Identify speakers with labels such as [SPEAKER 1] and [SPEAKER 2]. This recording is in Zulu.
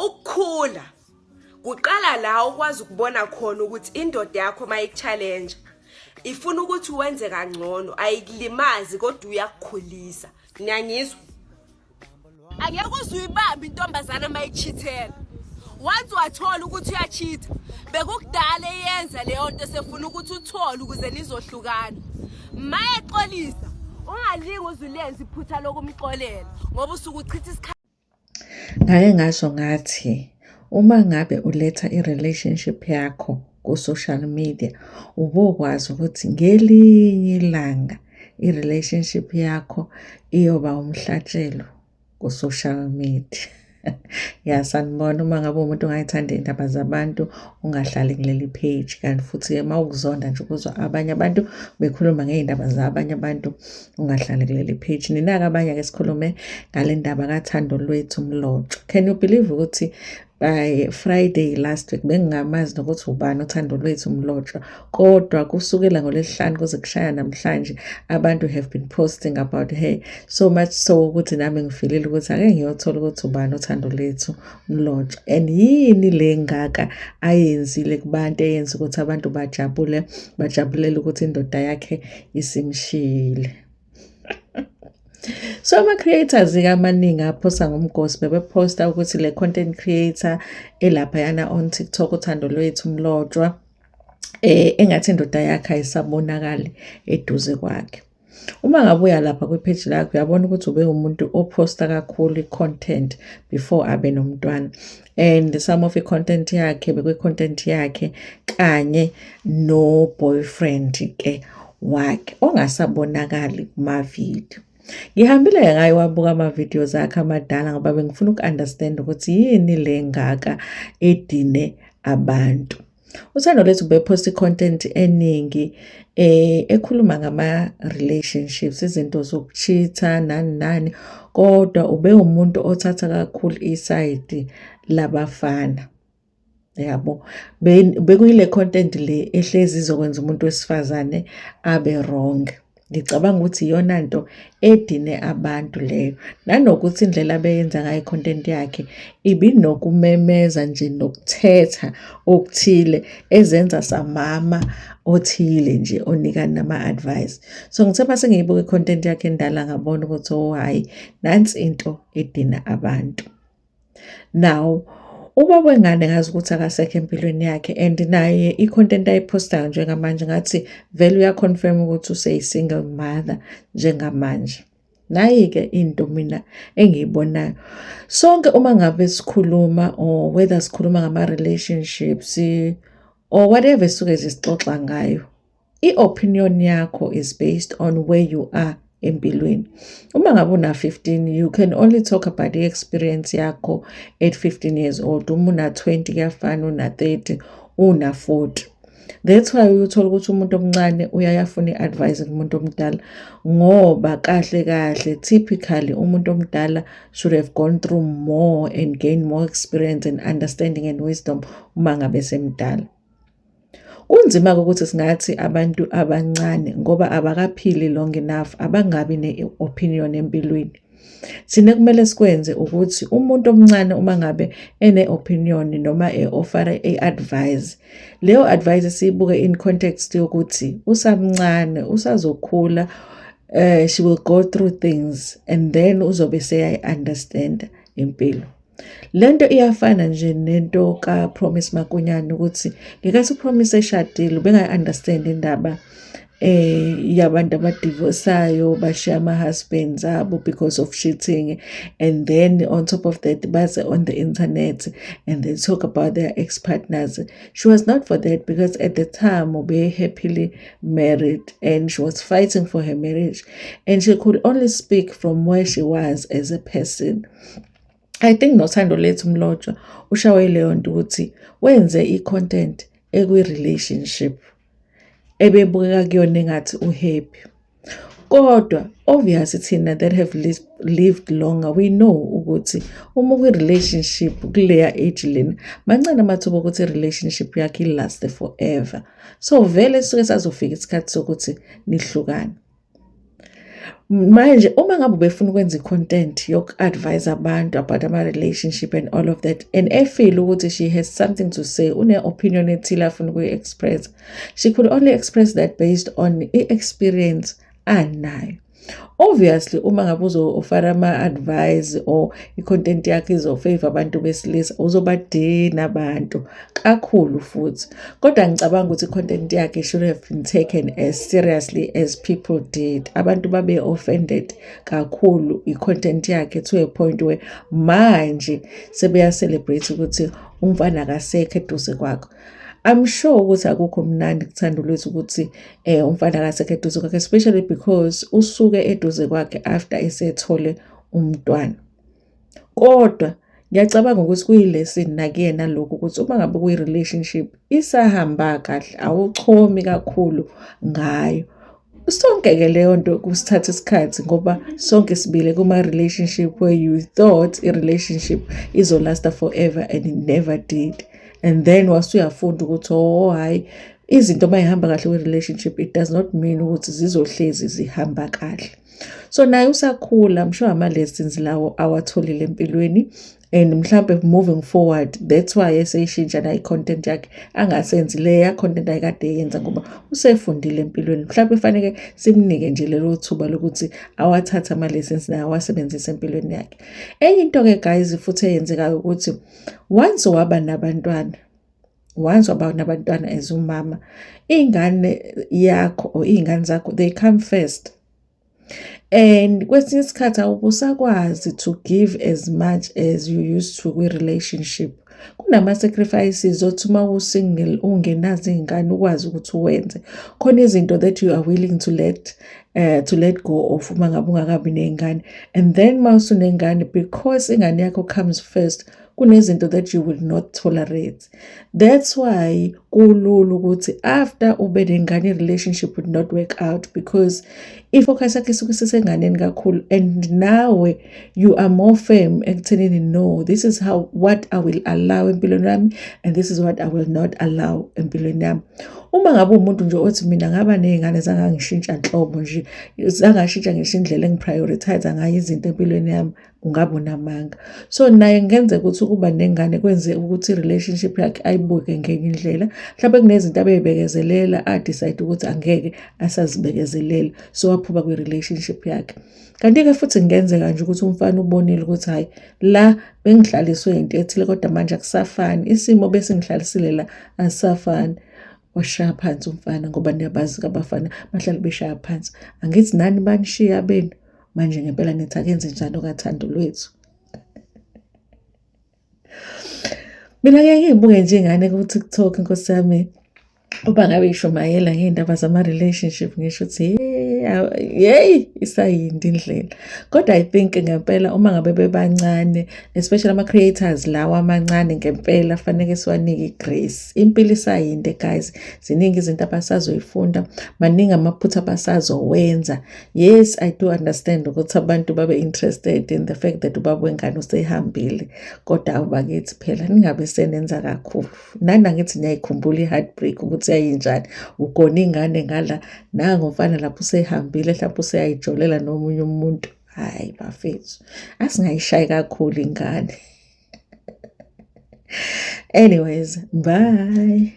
[SPEAKER 1] Ukukhula kuqala la ukwazi ukubona khona ukuthi indoda yakho mayikuchallenge ifuna ukuthi wenze kangcono, ayikulimazi kodwa uyakukhulisa. Niyangizwa? Angeke uze uyibambe intombazana mayichithela. Once wathola ukuthi uyachitha, bekukudala eyenza leyo nto, sefuna ukuthi uthole ukuze nizohlukana. Mayexolisa, ungalingi uze ulenze iphutha lokumxolela ngoba usuke uchitha isikhathi.
[SPEAKER 2] Ngake ngasho ngathi uma ngabe uletha i-relationship yakho ku-social media, ubokwazi ukuthi ngelinye ilanga i-relationship yakho iyoba umhlatshelo ku-social media. Ya, sanibona. Uma ngabe umuntu ongayithandi iy'ndaba zabantu, ungahlali kuleli page. Kanti futhi-ke uma ukuzonda nje ukuzwa abanye abantu bekhuluma ngey'ndaba zabanye abantu, ungahlali kuleli page. Nina-ke abanye, ake sikhulume ngale ndaba kaThandolwethu Mlotshwa. Can you believe ukuthi by Friday last week bengingamazi nokuthi ubani uThandolwethu Mlotshwa, kodwa kusukela ngoLwesihlanu kuze kushaya namhlanje abantu have been posting about her so much so ukuthi nami ngifilile ukuthi ake ngiyothola ukuthi ubani uThandolwethu Mlotshwa and yini le ngaka ayenzile kubantu eyenza ukuthi abantu bajabule, bajabulele ukuthi indoda yakhe isimshiyile. So ama-creators-ke amaningi aphosa ngomgosi bebephosta ukuthi le content creator elaphayana on TikTok, uThandolwethu Mlotshwa, engathi indoda yakhe ayisabonakali eduze kwakhe. Uma ngabe uya lapha kwi-page lakhe, uyabona ukuthi ube umuntu ophosta kakhulu i-content before abe nomntwana, and some of i-content yakhe bekwi-content yakhe kanye no-boyfriend ke wakhe ongasabonakali kuma-video. Ngihambile-ke ngayowabuka ama-videos akhe amadala ngoba bengifuna uku-understand ukuthi yini le ngaka edine abantu. UThandolwethu ubephosta i-content eningi ekhuluma ngama-relationships, izinto zokuchitha nani nani, kodwa ube umuntu othatha kakhulu isayidi labafana. Yabo, bekuyile content le ehlezi izokwenza umuntu wesifazane abe wrong. Ngicabanga ukuthi iyona nto edine abantu leyo. Nanokuthi indlela abeyenza ngayo i-content yakhe ibinokumemeza nje nokuthetha okuthile, ezenza samama othile nje onika nama-advice. So ngithe mase ngiyibuka i-content yakhe endala, ngabona ukuthi oh hhayi, nansi into edina abantu. Now, ubaba wengane ngazi ukuthi akasekho empilweni yakhe and naye i-content ayiphostayo njengamanje ngathi vele uya-confirm ukuthi useyi-single mother njengamanje. Nayi-ke into mina engiyibonayo. Sonke uma ngabe sikhuluma or whether sikhuluma ngama-relationships or whatever esuke nje sixoxa ngayo, i-opinion yakho is based on where you are empilweni. Uma ngabe una-15, you can only talk about i-experience yakho at 15 years old. Uma una-20 kuyafana, una-30, una-40. That's why uyothola ukuthi umuntu omncane uyaye afune i-advice kumuntu omdala ngoba kahle kahle typically umuntu omdala should have gone through more and gain more experience and understanding and wisdom uma ngabe semdala. Kunzima-ke ukuthi singathi abantu abancane ngoba abakaphili long enough, abangabi ne-opinion empilweni. Thina ekumele sikwenze ukuthi umuntu omncane uma ngabe ene-opinion noma e-offer-a i-advice, leyo advice siyibuke in context yokuthi usamncane, usazokhula, she will go through things and then uzobe seyayi-understand impilo. Lento iyafana nje nento kaPromise Makunyane, ukuthi ngenkathi uPromise eshadile ubengayi-understand indaba yabantu abadivosayo, bashiya ama-husbands abo because of cheating, and then on top of that baze on the internet and they talk about their ex-partners. She was not for that because at the time ube happily married and she was fighting for her marriage and she could only speak from where she was as a person. I think noThandolwethu Mlotshwa ushawe leyo nto ukuthi wenze i-content ekwi-relationship ebebukeka kuyona engathi u-happy. Kodwa obviously thina that have lived longer, we know ukuthi uma ukwi-relationship kuleya age lena, mancane amathuba okuthi i-relationship yakho i-last forever. So vele suke sazofika isikhathi sokuthi nihlukane. Manje uma ngabe ubefuna ukwenza i-content yoku-advise abantu about ama-relationship and all of that, and e-feel ukuthi she has something to say, une-opinion ethile afuna ukuyi-express, she could only express that based on i-experience anayo. Obviously, uma ngabe uzo-offer ama-advice or i-content yakho izo-favor abantu besilisa, uzobadina abantu kakhulu futhi. Kodwa ngicabanga ukuthi i-content yakhe should have been taken as seriously as people did. Abantu babe offended kakhulu i-content yakhe to a point where manje sebeya-celebrate ukuthi umfana akasekho eduze kwakho. I'm sure ukuthi akukho mnandi kuThandolwethu ukuthi umfana akasekho eduze kwakhe, especially because usuke eduze kwakhe after esethole umntwana. Kodwa ngiyacabanga ukuthi kuyi-lesson nakuyena lokhu ukuthi uma ngabe kuyi-relationship isahamba kahle, awuchomi kakhulu ngayo. Sonke-ke leyo nto kusithatha isikhathi ngoba sonke sibile kuma-relationship where you thought i-relationship izo-lasta forever and it never did. And then wasuyafunda ukuthi, oh hhayi, izinto uma y'hamba kahle kwi-relationship, it does not mean ukuthi zizohlezi zihamba kahle. So naye usakhula, I'm sure ama-lessons lawo awatholile empilweni and mhlampe moving forward, that's why eseyishintsha nayo i-content yakhe, angasenzi leya content ayekade eyenza ngoba usefundile empilweni. Mhlampe faneke simnike nje lelo thuba lokuthi awathathe ama-lessons naye awasebenzise empilweni yakhe. Enye into-ke guys futhi eyenzekayo ukuthi once waba nabantwana as umama, ingane yakho or iy'ngane zakho, they come first. And kwesinye isikhathi awube usakwazi to give as much as you used to kwi-relationship. Kunama-sacrifices othi uma u-single ungenazo iy'ngane ukwazi ukuthi uwenze. Khona izinto that you are willing to let go of uma ngabe ungakabi ney'ngane. And then uma usunengane, because ingane yakho comes first, kunezinto that you will not tolerate. That's why kulula ukuthi after ube nengane i-relationship would not work out because i-focus yakho isuke isesenganeni kakhulu and nawe you are more firm ekuthenini, no, this is how what I will allow empilweni yami and this is what I will not allow empilweni yami. Uma ngabe umuntu nje othi mina ngaba ney'ngane zangangishintsha nhlobo nje, zangashintsha ngisho indlela engi-prioritize ngayo izinto empilweni yami, ungabe unamanga. So naye kungenzeka ukuthi ukuba nengane kwenze ukuthi i-relationship yakhe ayibuke ngenye indlela. Mhlawumbe kunezinto abeyibekezelela a-decide ukuthi angeke asazibekezelela, so waphuma kwi-relationship yakhe. Kanti-ke futhi kungenzeka nje ukuthi umfana ubonile ukuthi hhayi, la bengihlaliswe into ethile kodwa manje akusafani, isimo besingihlalisile la asisafani. Washaya phansi umfana ngoba niyabazi-ke abafana bahlale beshaya phansi. Angithi nani banishiya benu, manje ngempela nithi akenze njani okaThandolwethu. Mina ngeke ngiyibuke nje ingane ku-TikTok, Nkosi yami, uba ngabe ishumayela ngey'ndaba zama-relationship, ngisho ukuthi yeyi, isayinde indlela. Kodwa I think ngempela uma ngabe bebancane, especially ama-creators lawa amancane, ngempela faneke siwanike i-grace. Impilo isayinde guys, ziningi izinto abasazoyifunda, maningi amaphutha abasazowenza. Yes, I do understand ukuthi abantu babe interested in the fact that ubaba wengane usehambile, kodwa awu bakithi phela ningabe senenza kakhulu. Nani angithi niyayikhumbula i-heartbreak ukuthi yayinjani, ugona ingane ngala, nangu umfana lapho usehambile, hlampe useyayijolela nomunye umuntu. Hhayi bafethu, asingayishayi kakhulu ingane. Anyways, bye.